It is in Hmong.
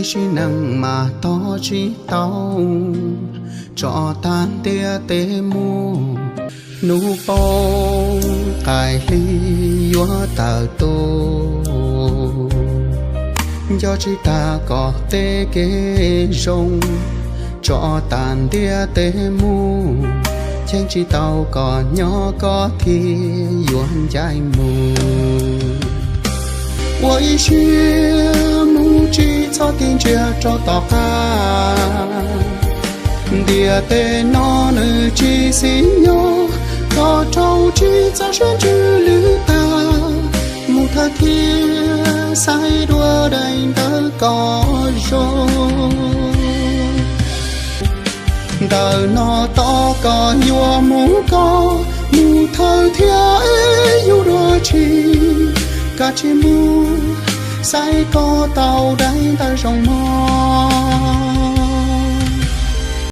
Sim neej mas tos tsis tau, tso tag ntiaj teb mus. Hnub poob qaim hli yuav tawm tuaj, nco tsis tag kom tej kev zoo, tso tag ntiaj teb mus, cheem tsis tau kom nyob koj thiaj yuav ncaim mus. Ua ib siab mus tsis txhob tig ntsia rau tom qab, ntiaj teb no nws tsis xis nyob, koj rau tsis txog sab ntsws lwm tag, mus thawj thiab xaiv dua daim ntawv kom zoo. Ntawm no tos koj yuav mus koj, mus thawj thiab es yug dua tsi, koj tsis mus xaiv koj tau daim ntawv zoo mog.